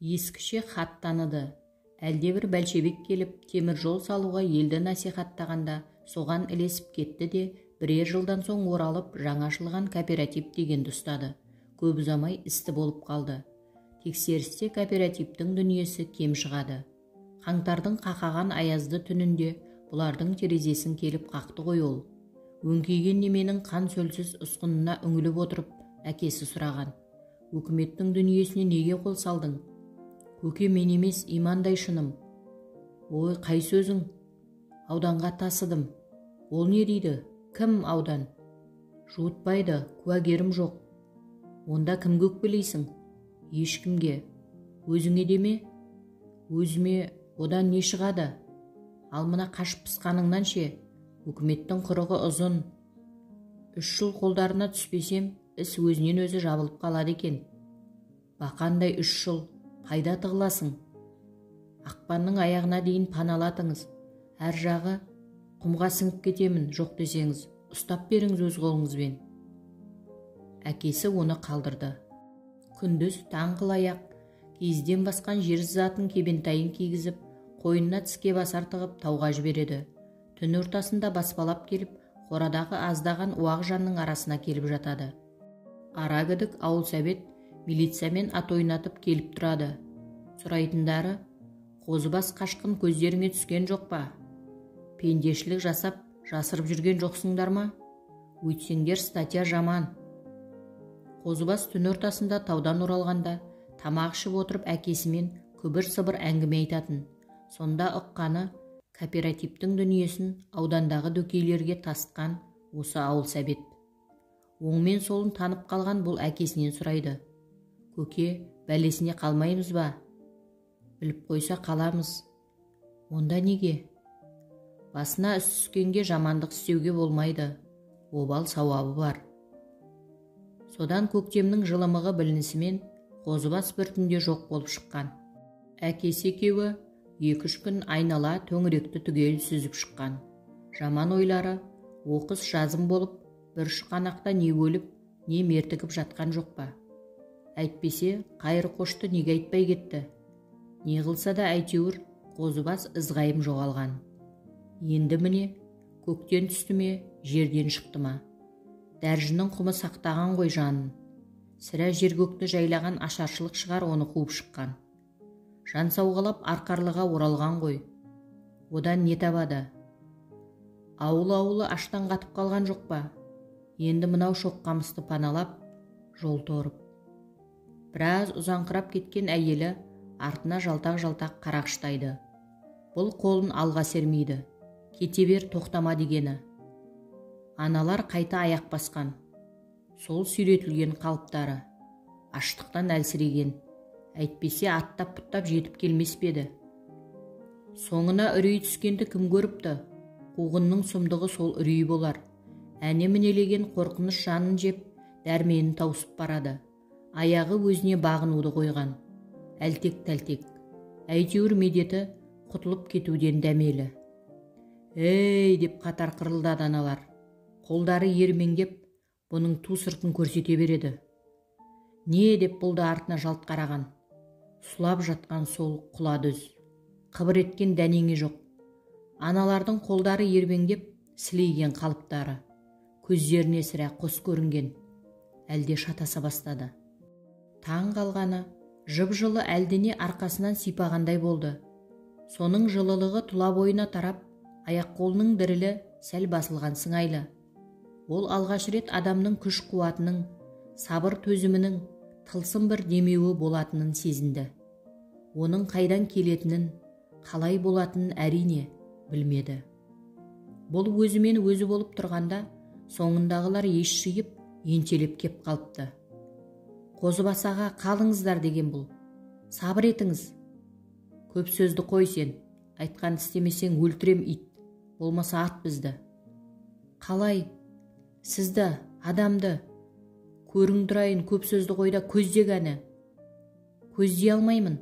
Ескіше хат таныды. Әлдебір бәлшебек келіп, темір жол салуға елді насихаттағанда соған ілесіп кетті де, бірер жылдан соң оралып, жаңа ашылған кооператив дегенді ұстады. Көп ұзамай істі болып қалды. Тексерісте кооперативтің дүниесі кем шығады. Қаңтардың қақаған аязды түнінде бұлардың терезесін келіп қақты ғой ол. Өңкейген неменің қан сөлсіз ұсқынына үңіліп отырып, әкесі сұраған. Өкіметтің дүниесіне неге қол салдың? Көке, мен емес, имандай шыным. Ой, қай сөзің? Ауданға тасыдым. Ол не дейді? Кім аудан? Жуытпайды, куәгерім жоқ. Онда кімге өкпелейсің? Ешкімге. Өзіңе деме? Өзіме одан не шығады? Ал мына қашып пысқаныңнан ше? Өкіметтің құрығы ұзын. 3 жыл қолдарына түспесем, іс өзінен өзі жабылып қалады екен. Бақандай 3 жыл қайда тығыласың? Ақпанның аяғына дейін паналатыңыз. Әр жағы құмға сіңіп кетемін, жоқ десеңіз, ұстап беріңіз өз қолыңызбен. Әкесі оны қалдырды. Күндіз таң қылаяқ, киізден басқан жер затын кебентайын кигізіп, қойнына тіске басар тығып тауға жібереді. Түн ортасында баспалап келіп, қорадағы аздаған уақ жанның арасына келіп жатады. Арагідік ауыл совет милициямен ат ойнатып келіп тұрады. Сұрайтындары, қозыбас қашқын көздеріңе түскен жоқ па? Пендешілік жасап, жасырып жүрген жоқсыңдар ма? Өйтсеңдер статья жаман. Қозыбас түн ортасында таудан оралғанда, тамақ ішіп отырып әкесімен күбір-сыбыр әңгіме айтатын. Сонда ұққаны, кооперативтің дүниесін аудандағы дөкейлерге тасытқан осы ауыл совет. Оң мен солын танып қалған бұл әкесінен сұрайды. Көке, бәлесіне қалмаймыз ба? Біліп қойса қаламыз. Онда неге? Басына іс түскенге жамандық істеуге болмайды. Обал сауабы бар. Содан көктемнің жылымығы білінісімен Қозыбас бір түнде жоқ болып шыққан. Әкесі екеуі 2-3 күн айнала төңіректі түгел сүзіп шыққан. Жаман ойлары оқыс жазым болып, бір шұқанақта не өліп, не мертігіп жатқан жоқ па? Әйтпесе, қайыр қошты неге айтпай кетті? Не қылса да әйтеуір Қозыбас ізғайым жоғалған. Енді міне, көктен түсті ме, жерден шықты ма? Дәржінің құмы сақтаған ғой жанын. Сірә жер-көкті жайлаған ашаршылық шығар оны қуып шыққан. Жан сауғалап арқарлыға оралған ғой. Одан не табады? Ауыл-ауылы аштан қатып қалған жоқ па? Енді мынау шоқ қамысты паналап, жол торып. Біраз ұзаңқырап кеткен әйелі артына жалтақ-жалтақ қарақштайды. Бұл қолын алға сермейді. Кете бер, тоқтама дегені. Аналар қайта аяқ басқан. Сол сүйретілген қалыптары. Аштықтан әлсіреген. Әйтпесе аттап-бұттап жетіп келмес пе еді? Соңына үрей түскенді кім көріпті? Қуғынның сұмдығы сол үрей болар. Әне-мінелеген қорқыныш жанын жеп, дәрменін тауысып барады. Аяғы өзіне бағынуды қойған. Әлтек-тәлтек. Әйтеуір медеті құтылып кетуден дәмелі. Ей, деп қатар қырылдады аналар. Қолдары ермеңдеп, бұның ту сыртын көрсете береді. Не деп бұл да артына жалт қараған. Сұлап жатқан сол құла дүз. Қыбыр еткен дәнеңе жоқ. Аналардың қолдары ербеңдеп, сілейген қалыптары. Көздеріне сірә қос көрінген. Әлде шатаса бастады. Таң қалғаны, жып-жылы әлдене арқасынан сипағандай болды. Соның жылылығы тұла бойына тарап, аяқ қолының дірілі сәл басылған сыңайлы. Ол алғаш рет адамның күш қуатының, сабыр төзімінің тылсым бір демеуі болатынын сезінді. Оның қайдан келетінін, қалай болатынын әрине білмеді. Бұл өзімен өзі болып тұрғанда, соңындағылар ес жиып, ентелеп кеп қалыпты. Қозыбас аға, қалыңыздар деген бұл. Сабыр етіңіз. Көп сөзді қой сен, айтқан істемесең өлтірем ит, болмаса ат бізді. Қалай? Сізді, адамды. Көрің тұрайын, көп сөзді қойда көзде кәні. Көздей алмаймын.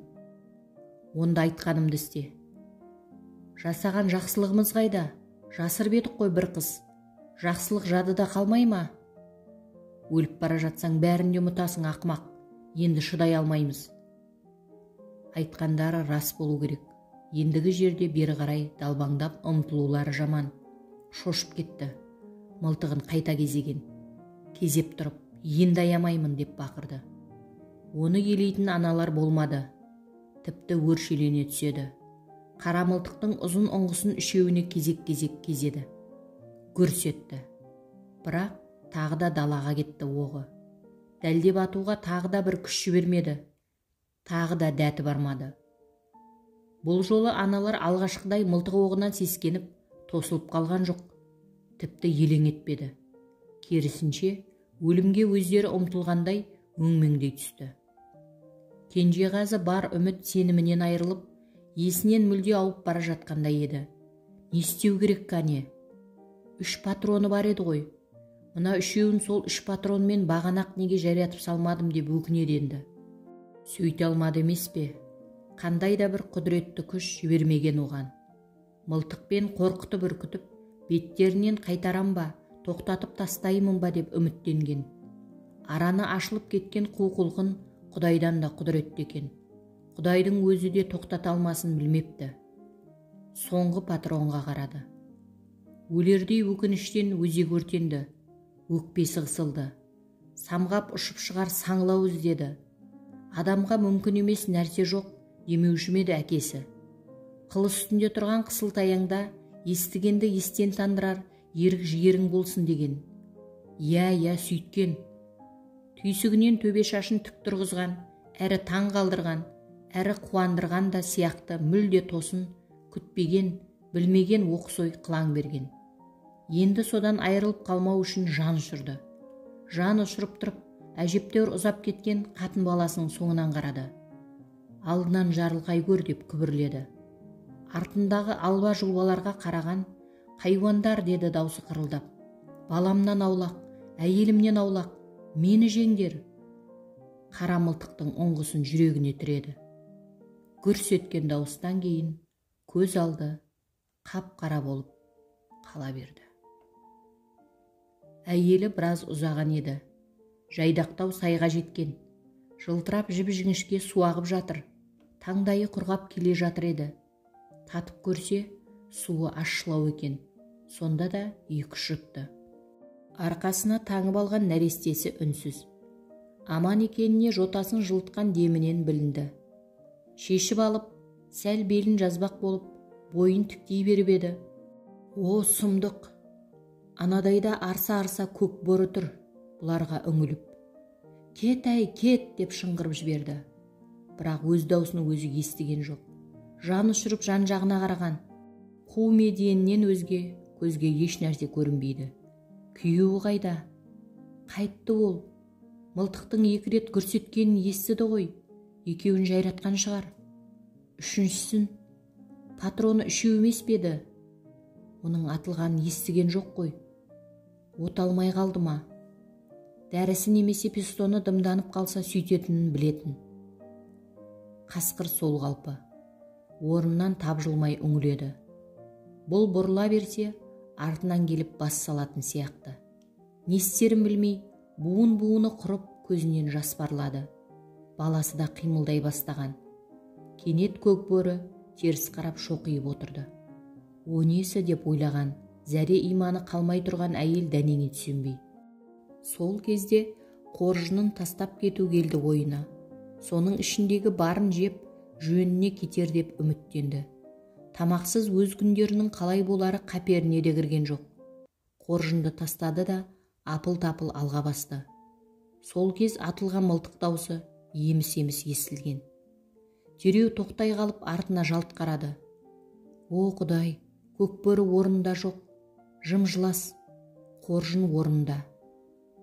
Онда айтқанымды істе. Жасаған жақсылығымыз қайда? Жасырып едік қой бір қыз. Жақсылық жадыда қалмай ма? Өліп бара жатсаң бәрін де ұмытасың, ақымақ. Енді шыдай алмаймыз. Айтқандары рас болу керек. Ендігі жерде бері қарай далбаңдап ұмтылулары жаман. Шошып кетті. Мылтығын қайта кезеген. Кезеп тұрып, енді аямаймын деп бақырды. Оны елейтін аналар болмады. Тіпті өршелене түседі. Қара мылтықтың ұзын ұңғысын үшеуіне кезек-кезек кезеді. Гүрс етті. Бірақ тағы да далаға кетті оғы. Дәлдеп атуға тағы да бір күш жібермеді. Тағы да дәті бармады. Бұл жолы аналар алғашқыдай мылтық оғынан сескеніп, тосылып қалған жоқ. Тіпті елең етпеді. Керісінше, өлімге өздері ұмтылғандай өңмеңдей түсті. Кенжеғазы бар үміт сенімінен айырылып, есінен мүлде ауып бара жатқандай еді. Не істеу керек кәне? 3 патроны бар еді ғой. Мына үшеуін сол 3 патронмен бағанақ неге жариятып салмадым деп өкінеді енді. Сөйте алмады емес пе? Қандай да бір құдіретті күш жібермеген оған. Мылтықпен қорқытып үркітіп, беттерінен қайтарам ба, тоқтатып тастаймын ба деп үміттенген. Араны ашылып кеткен қу құлқын Құдайдан да құдіретті екен. Құдайдың өзі де тоқтата алмасын білмепті. Соңғы патронға қарады. Өлердей өкініштен өзегі өртенді, өкпесі қысылды. Самғап ұшып шығар саңылау іздеді. Адамға мүмкін емес нәрсе жоқ демеуші ме еді әкесі. Қыл үстінде тұрған қысылтаяңда естігенді естен тандырар ерік жігерің болсын деген. Иә, иә, сөйткен. Түйсігінен төбе шашын тік тұрғызған, әрі таң қалдырған, әрі қуандырған да сияқты мүлде тосын, күтпеген, білмеген оқыс ой қылаң берген. Енді содан айырылып қалмау үшін жан ұшырды. Жан ұшырып тұрып, әжептәуір ұзап кеткен қатын баласының соңынан қарады. Алдынан жарылқай көр деп күбірледі. Артындағы алба-жұлбаларға қараған, хайуандар деді даусы қырылдап. Баламнан аулақ, әйелімнен аулақ, мені жеңдер. Қара мылтықтың ұңғысын жүрегіне тіреді. Гүрс еткен дауыстан кейін көз алды қап-қара болып қала берді. Әйелі біраз ұзаған еді. Жайдақтау сайға жеткен. Жылтырап жіп-жіңішке су ағып жатыр. Таңдайы құрғап келе жатыр еді. Татып көрсе, суы ащылау екен. Сонда да екі жұтты. Арқасына таңып алған нәрестесі үнсіз. Аман екеніне жотасын жылытқан демінен білінді. Шешіп алып, сәл белін жазбақ болып, бойын тіктей беріп еді. О, сұмдық! Анадайда арса-арса көк бөрі тұр, бұларға үңіліп. Кет әй, кет! Деп шыңғырып жіберді. Бірақ өз даусын өзі естіген жоқ. Жан ұшырып жан жағына қараған. Қу медиеннен өзге көзге еш нәрсе көрінбейді. Күйеуі қайда? Қайтты ол. Мылтықтың 2 рет гүрс еткенін естіді ғой. Екеуін жайратқан шығар. Үшіншісін патроны үшеу емес пе еді? Оның атылғанын естіген жоқ қой. От алмай қалды ма? Дәрісі немесе пистоны дымданып қалса сөйтетінін білетін. Қасқыр сол қалпы. Орнынан тапжылмай үңіледі. Бұл бұрыла берсе, артынан келіп бас салатын сияқты. Не істерін білмей, буын-буыны құрып көзінен жас парлады. Баласы да қимылдай бастаған. Кенет көк бөрі теріс қарап шоқиып отырды. О несі деп ойлаған, зәре иманы қалмай тұрған әйел дәнеңе түсінбей. Сол кезде қоржынын тастап кету келді ойына. Соның ішіндегі барын жеп, жөніне кетер деп үміттенді. Тамақсыз өз күндерінің қалай болары қаперіне де кірген жоқ. Қоржынды тастады да апыл-тапыл алға басты. Сол кез атылған мылтық даусы еміс-еміс естілген. Дереу тоқтай қалып артына жалт қарады. О, Құдай, көк бөрі орнында жоқ, жым-жылас, қоржын орнында.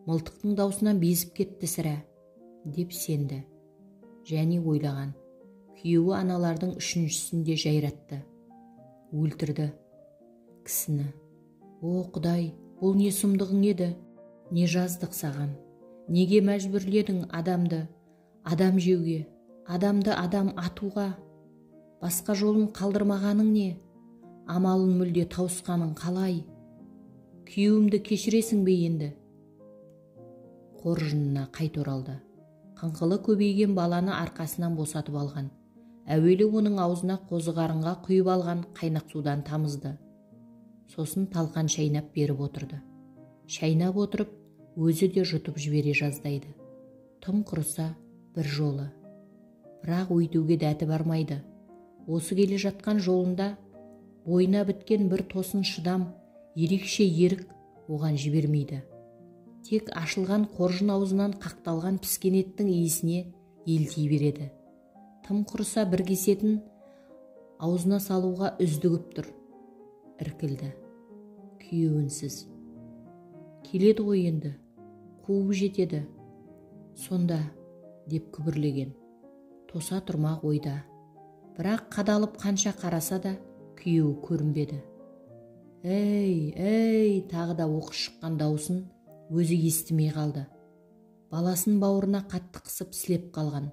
Мылтықтың даусынан безіп кетті сірә, деп сенді. Және ойлаған, күйеуі аналардың үшіншісін де жайратты. Өлтірді кісіні. О, Құдай, бұл не сұмдығың еді? Не жаздық саған? Неге мәжбүрледің адамды адам жеуге, адамды адам атуға? Басқа жолын қалдырмағаның не? Амалын мүлде тауысқаның қалай? Күйеуімді кешіресің бе енді? Қоржынына қайта оралды. Қыңқылы көбейген баланы арқасынан босатып алған. Әуелі оның аузына қозықарынға құйып алған қайнақ судан тамызды. Сосын талқан шайнап беріп отырды. Шайнап отырып, өзі де жұтып жібере жаздайды. Тым құрыса бір жолы. Бірақ өйтуге дәті бармайды. Осы келе жатқан жолында бойына біткен бір тосын шыдам, ерекше ерік оған жібермейді. Тек ашылған қоржын аузынан қақталған піскен еттің иісіне елти береді. Тым құрыса бір кесетін аузына салуға үздігіп тұр. Іркілді. Күйеуінсіз. Келеді ғой енді, қуып жетеді. Сонда, деп күбірлеген. Тоса тұрмақ ойда. Бірақ қадалып қанша қараса да күйеуі көрінбеді. Ей, ей, тағы да оқыс шыққан даусын өзі естімей қалды. Баласын бауырына қатты қысып сілеп қалған.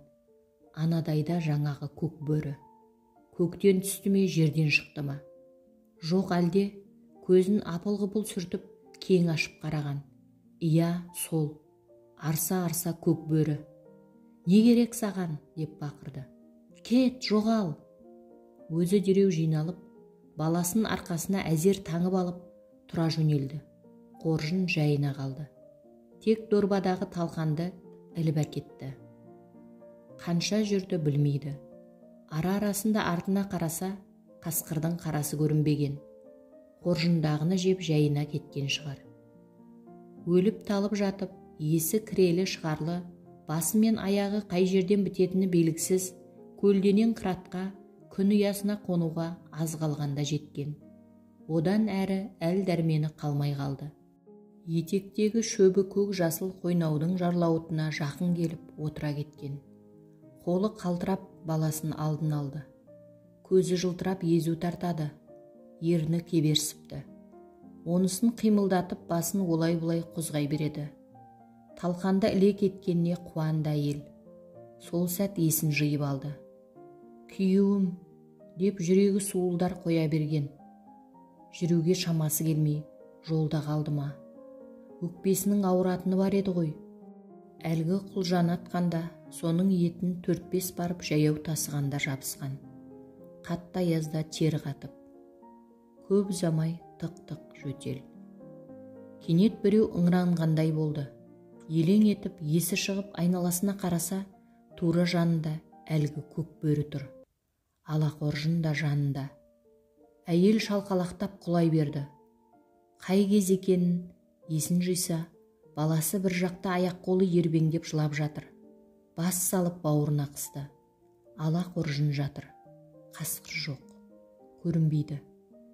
Анадайда жаңағы көк бөрі. Көктен түсті ме, жерден шықты ма? Жоқ әлде көзін апыл-ғұпыл сүртіп кең ашып қараған. Иә, сол. Арса-арса көк бөрі. Не керек саған? Деп бақырды. Кет, жоғал! Өзі дереу жиналып, баласын арқасына әзер таңып алып, тұра жөнелді. Қоржын жайына қалды. Тек дорбадағы талқанды іліп әкетті. Қанша жүрді білмейді. Ара-арасында артына қараса, қасқырдың қарасы көрінбеген. Қоржындағыны жеп жайына кеткен шығар. Өліп талып жатып, есі кірелі шығарлы, басы мен аяғы қай жерден бітетіні белгісіз, көлденең қыратқа, күн ұясына қонуға аз қалғанда жеткен. Одан әрі әл дәрмені қалмай қалды. Етектегі шөбі көк жасыл қойнаудың жарлауытына жақын келіп отыра кеткен. Қолы қалтырап баласын алдын алды. Көзі жылтырап езу тартады. Ерні кеберсіпті. Онысын қимылдатып басын олай-бұлай қозғай береді. Талқанды іле кеткеніне қуанды әйел. Сол сәт есін жиып алды. Күйеуім, деп жүрегі суылдар қоя берген. Жүруге шамасы келмей, жолда қалды ма? Өкпесінің ауыратыны бар еді ғой. Әлгі құлжаны атқанда, соның етін 4-5 барып жаяу тасығанда жабысқан. Қатты аязда тері қатып. Көп ұзамай тық-тық жөтел. Кенет біреу ыңыранғандай болды. Елең етіп, есі шығып айналасына қараса, тура жанында әлгі көк бөрі тұр. Ала қоржын да жанында. Әйел шалқалақтап құлай берді. Қай кез екенін есін жиса, баласы бір жақта аяқ-қолы ербеңдеп жылап жатыр. Бас салып бауырына қысты. Ала қоржын жатыр. Қасқыр жоқ. Көрінбейді.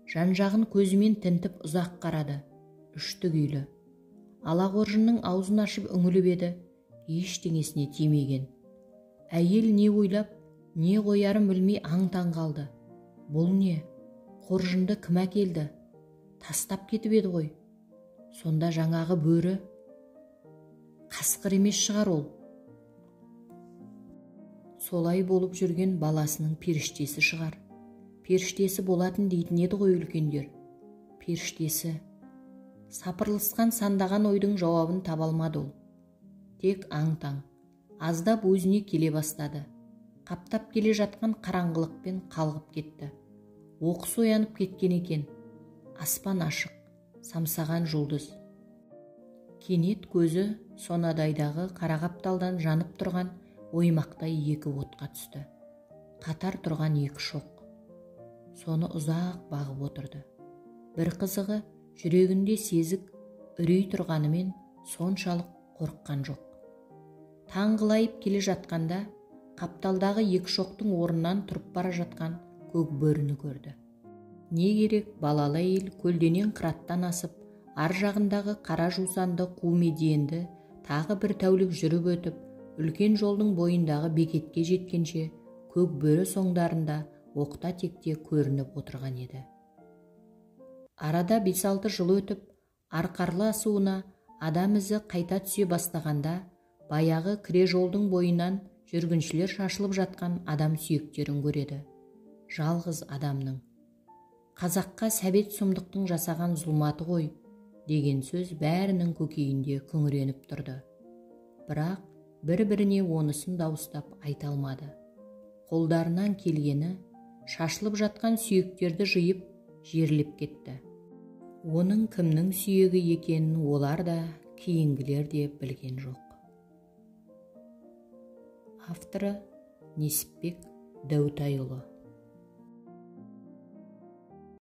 Жан-жағын көзімен тінтіп ұзақ қарады. Үшті күйлі. Ала қоржынның аузын ашып үңіліп еді, ештеңесіне тимеген. Әйел не ойлап, не қоярын білмей аң-таң қалды. Бұл не? Қоржынды кім әкелді? Тастап кетіп еді ғой. Сонда жаңағы бөрі қасқыр емес шығар ол. Солай болып жүрген баласының періштесі шығар. Періштесі болатын дейтін еді ғой үлкендер. Періштесі. Сапырылысқан сандаған ойдың жауабын таба алмады ол. Тек аң-таң. Аздап өзіне келе бастады. Қаптап келе жатқан қараңғылықпен қалғып кетті. Оқыс оянып кеткен екен. Аспан ашық, самсаған жұлдыз. Кенет көзі сонадайдағы қарақапталдан жанып тұрған оймақтай екі отқа түсті. Қатар тұрған екі шоқ. Соны ұзақ бағып отырды. Бір қызығы, жүрегінде сезік үрей тұрғанымен соншалық қорыққан жоқ. Таң қылайып келе жатқанда қапталдағы екі шоқтың орнынан тұрып бара жатқан көк бөріні көрді. Не керек, балалы әйел көлденең қыраттан асып, ар жағындағы қара жусанды қу медиенді тағы бір тәулік жүріп өтіп, үлкен жолдың бойындағы бекетке жеткенше көк бөрі соңдарында оқта-текте көрініп отырған еді. Арада 5-6 жыл өтіп, арқарлы асуына адам ізі қайта түсе бастағанда, баяғы кіре жолдың бойынан жүргіншілер шашылып жатқан адам сүйектерін көреді. Жалғыз адамның. Қазаққа сәбет сұмдықтың жасаған зұлматы ғой, деген сөз бәрінің көкейінде күңіреніп тұрды. Бірақ бір-біріне онысын дауыстап айта алмады. Қолдарынан келгені шашылып жатқан сүйектерді жиып, жерлеп кетті. Оның кімнің сүйегі екенін олар да, кейінгілер де білген жоқ. Авторы Несіпбек Дәутайұлы.